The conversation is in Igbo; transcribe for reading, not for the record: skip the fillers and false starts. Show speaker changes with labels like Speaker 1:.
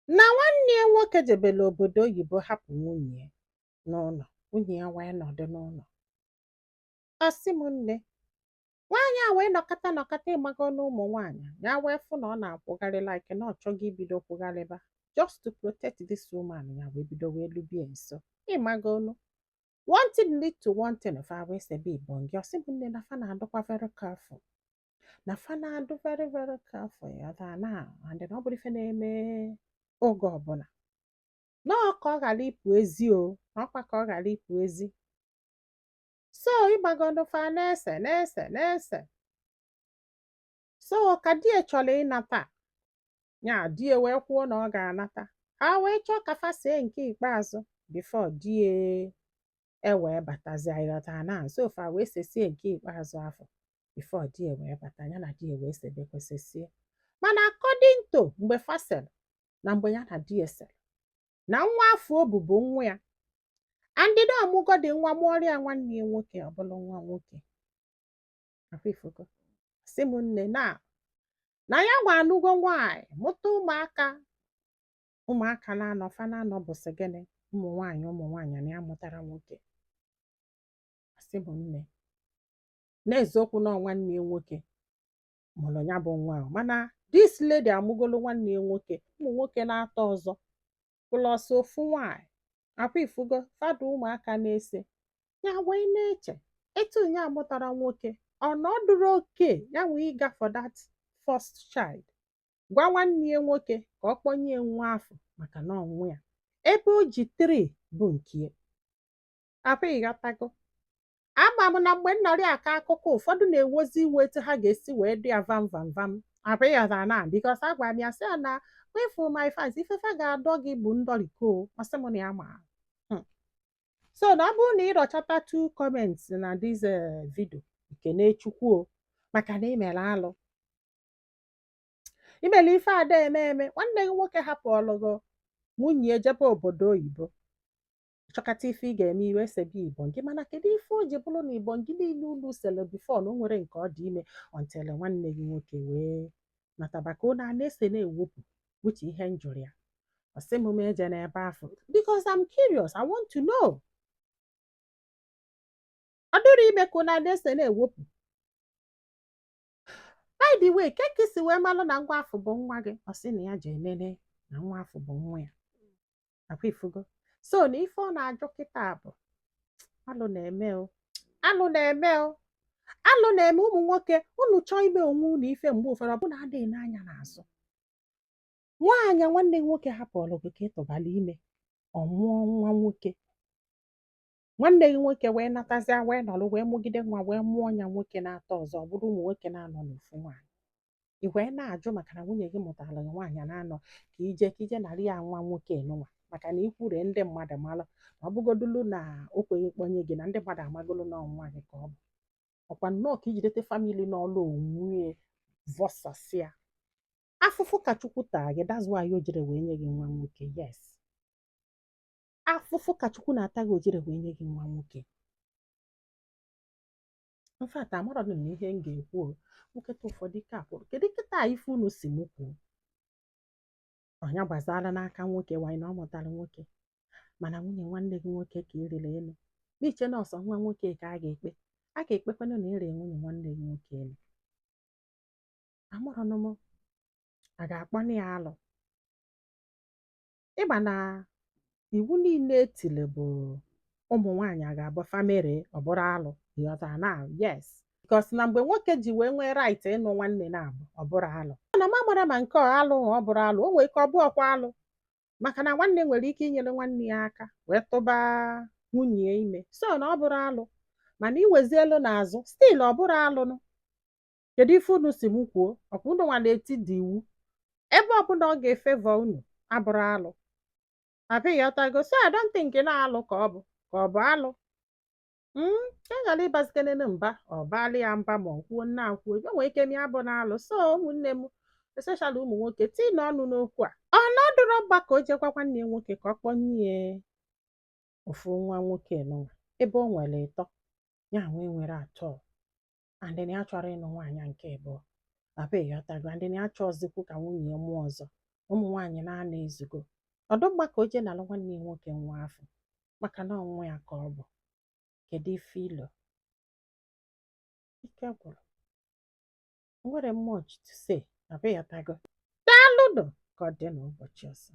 Speaker 1: Na nwanne ya nwoke jebere obodo oyibo, hapụ nwunye ya n'ụlọ. Nwunye ya wee nọdụ n'ụlọ. Ọ sị m, nne, nwaanyị a wee nọkọta nọkọta, ịgbago na ụmụ nwaanyị ya wee fụ na ọ na-akwụgharị, like na ọ chọghị ibido kwụgharịba just to protect this woman. Ya wee bido wee lubie nso, ịmagonu, one thing lead to one thing, fa wee sebe ibongi. Ọ sị m, nne, na fa na-adụkwa very careful, na fa na-adụ very very careful ya da na and na ọ bụrụ ife na-eme oge ọbụla nọọ ka ọ ghara ịpụ ezi o, na ọkwa ka ọ ghara ịpụ ezi. So ịgbagodu, fa na-ese na-ese na-ese. So ka di ya chọrọ ịnata ya, di ya wee kwuo na ọ ga-anata. Ha wee chọọ ka fa see nke ikpeazụ before di ya ewee batazie, ịghọta na? So fa wee sesie nke ikpeazụ afọ before di ya wee bata. Ya na di ya wee sebekwa, sesie. Mana according to mgbe fa sere na mgbe ya na di ya sere, na nwa afọ o bu bụ nwa ya, andịda ọmụgwọ dị nwa mụọrọ ya nwanne ya nwoke, ọ bụrụ nwa nwoke. Akwa ifugo? Sị m, nne, na ya nwa anụgo nwaanyị, mụta ụmụaka, ụmụaka na-anọ, fa na-anọ bụsị gịnị? Ụmụ nwaanyị, ụmụ nwaanyị na ya mụtara nwoke. Sị m, nne, na-eziokwu na ọ nwanne ya nwoke mụrụ ya bụ nwa ahụ, mana this lady amụgolo nwanne ya nwoke ụmụ nwoke na-atọ ọzọ plus ofu nwaanyị. Akwa ifugo? Fada ụmụaka na-ese ya wee na-eche etu ya mụtara nwoke, ọ na ọ dụrụ oke ya nwee ịga for that first child, gwa nwanne ya nwoke ka ọ kpọnye ya nwa afọ, maka na ọnwụ ya ebe o ji 3 bụ nke ya. Akwa ịghọtago? Ama m na mgbe nnọrị akọ akụkọ, ụfọdụ na-ewozi iwe etu ha ga-esi wee dị ya vam vam vam. Akwa ịghọta na? Because agwara m ya, sị ya na wefu my fans, ifefe ga-adọ gị bụ ndọriko. Ọ sị m na ya ma. So na ọ bụrụ na ị rọchata two comments na this video, ikene Chukwu o, maka na imere alụ, imere ife ada eme eme. Nwanne gị nwoke hapụọlụ gị nwunye, jebe obodo oyibo, chọkata ife ị ga-eme, iwe sebe ibongi. Mana kedu ife o ji bụrụ na ibongi niile unu sele before na o nwere nke ọ dị ime until nwanne gị nwoke wee nataba, ka unu a na-ese na-ewepụ uche? Ihe m jụrụ ya, ọ sị m m eje n'ebe afọ because I'm curious, I want to know. Ọ dịrị ime ka unu a na-ese na-ewepụ. By the way, ke ka isi wee malụ na nwa afọ bụ nwa gị? Ọ sị na ya ji enene na nwa afọ bụ nwa ya. Akwa ifugo? So na ife ọ na-ajụ kịta bụ alụ na-eme o, alụ na-eme o, alụ na-eme. Ụmụ nwoke, unu chọọ ime onwe unu ife, mgbe ụfọdụ ọ bụna adịghị n'anya n'azụ. Nwaanyị nwanne gị nwoke hapụrụ gị ka ịtụbala ime, ọ mụọ nwa nwoke. Nwanne gị nwoke wee natazịa, wee nọrọ, wee mụgide nwa, wee mụọ ya nwoke na-atọ ọzọ. Ọ bụrụ ụmụ nwoke na-anọ n'ofu nwaanyị, ị wee na-ajụ maka na nwunye gị mụtara gị nwaanyị na-anọ, ka ije nara ya nwa nwoke nụnwa, maka na ikwure ndị mmadụ malụ na ọ bụgodulu na o kweghị kpọnye gị, na ndị mmadụ amagolo na nwa gị ka ọ bụ. Ọkwa nnọọ ka ijidete family n'ọlụ onwe vọsasịa afụfụ ka Chukwu taa gị. That's why o jiri wee nye gị nwa nwoke. Yes, afụfụ ka Chukwu na-ata gị, o jiri wee nye gị nwa nwoke. In fact, amarọ m na ihe m ga-ekwu o. Nkịta ụfọdụ ike akwụrụ. Kedu kịta ife unu si m kwuo? Ọnya gbazala n'aka nwoke wanyị na ọ mụtara nwoke, mana nwunye nwanne gị nwoke ka eriri elu n'iche na ọsọ nwa nwoke ka a ga-ekpe, a ga-ekpekwanụ na ere nwunye nwanne gị nwoke elu. Amụrụnụ m a ga-akpọnụ ya alụ. Ịma na iwu niile etili bụ ụmụ nwaanyị a ga-abụ family, ọ bụrụ alụ, ịghọtara na? Yes, because na mgbe nwoke ji wee nwee right ịnụ nwanne na-abụ, ọ bụrụ alụ. Na m amara ma nke ọ alụ ma ọ bụrụ alụ, o nwere ike ọ bụ ọkwa alụ, maka na nwanne nwere ike inyere nwanne ya aka wee tụba nwunye ya ime. So na ọ bụrụ alụ, mana iwezielu n'azụ, still ọ bụrụ alụnụ. Kedu ife unu si m kwuo? Ọkwa unu nwa na-eti dị iwu ebe ọbụla ọ ga-efevọ unu abụrụ alụ, abịghị ọtago? So I don't think na alụ ka ọ bụ, ka ọ bụ alụ. Ka ghara ịbazikenene mba, ọ baala ya mba ma ọ kwuo nna akwuo, o nwere ike mịa bụ na alụ. So ụmụnne m, especially ụmụ nwoke, tii n'ọnụ n'okwu a. Ọ nọdụrụ mgba ka o jekwa nwanne ya nwoke ka ọ kpọnye ofu nwa nwoke nụnwa, ebe o nwere ịtọ ya nwee nwere atọ, and na ya chọrọ ịnụ nwaanyị nke abụọ, abịghị ọtago? And na ya chọọzikwu ka nwunye ya mụọ ọzọ. Ụmụ nwaanyị na-ana ezugo ọdụ mma ka o jee nalụ nwanne ya nwoke nwa afọ, maka na ọnwa ya ka ọ bụ. Kedu ife ilo ike gwụrụ nwere much to say? Abịghọtago. Daalụnụ, ka ọ dị n'ụbọchị ọzọ.